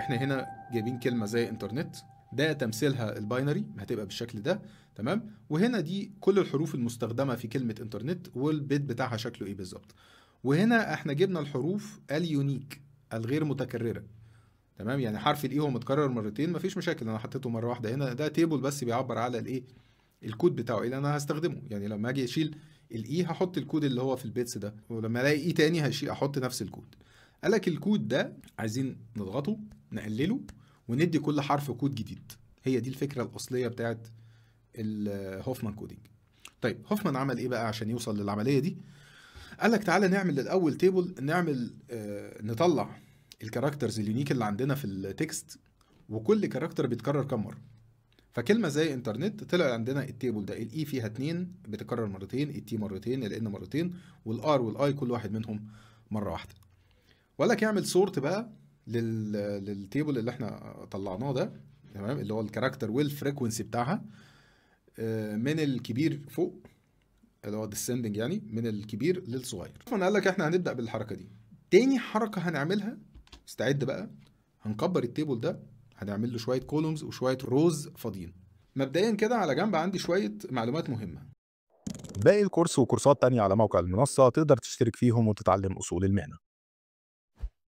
احنا هنا جايبين كلمة زي انترنت، ده تمثيلها ال binary هتبقى بالشكل ده، تمام؟ وهنا دي كل الحروف المستخدمة في كلمة انترنت وال bit بتاعها شكله ايه بالظبط. وهنا احنا جبنا الحروف ال unique الغير متكرره، تمام؟ يعني حرف ال E هو متكرر مرتين مفيش مشاكل، انا حطيته مرة واحدة هنا. ده table بس بيعبر على الايه، الكود بتاعه اللي انا هستخدمه. يعني لما اجي اشيل ال E هحط الكود اللي هو في ال bits ده، ولما الاقي E تاني هشيل احط نفس الكود. قال لك الكود ده عايزين نضغطه نقلله وندي كل حرف كود جديد. هي دي الفكرة الاصلية بتاعت ال Huffman coding. طيب هوفمان عمل ايه بقى عشان يوصل للعملية دي؟ قال لك تعالى نعمل الاول table، نعمل نطلع ال characters ال unique اللي عندنا في ال text، وكل character بيتكرر كام مره. فكلمه زي انترنت طلع عندنا ال table ده، ال E فيها 2 بتكرر مرتين، ال T مرتين، ال N مرتين، وال R وال I كل واحد منهم مرة واحده. وقال لك اعمل sort بقى لل table اللي احنا طلعناه ده، تمام؟ اللي هو ال character وال frequency بتاعها، من الكبير فوق اللي هو descending، يعني من الكبير للصغير. فانا قال لك احنا هنبدا بالحركة دي. تاني حركة هنعملها، استعد بقى، هنكبر ال table ده، هنعمل له شوية columns وشوية rows فاضيين. مبدئيا كده على جنب عندي شوية معلومات مهمة. باقي الكورس وكورسات تانية على موقع المنصة تقدر تشترك فيهم وتتعلم أصول المهنة.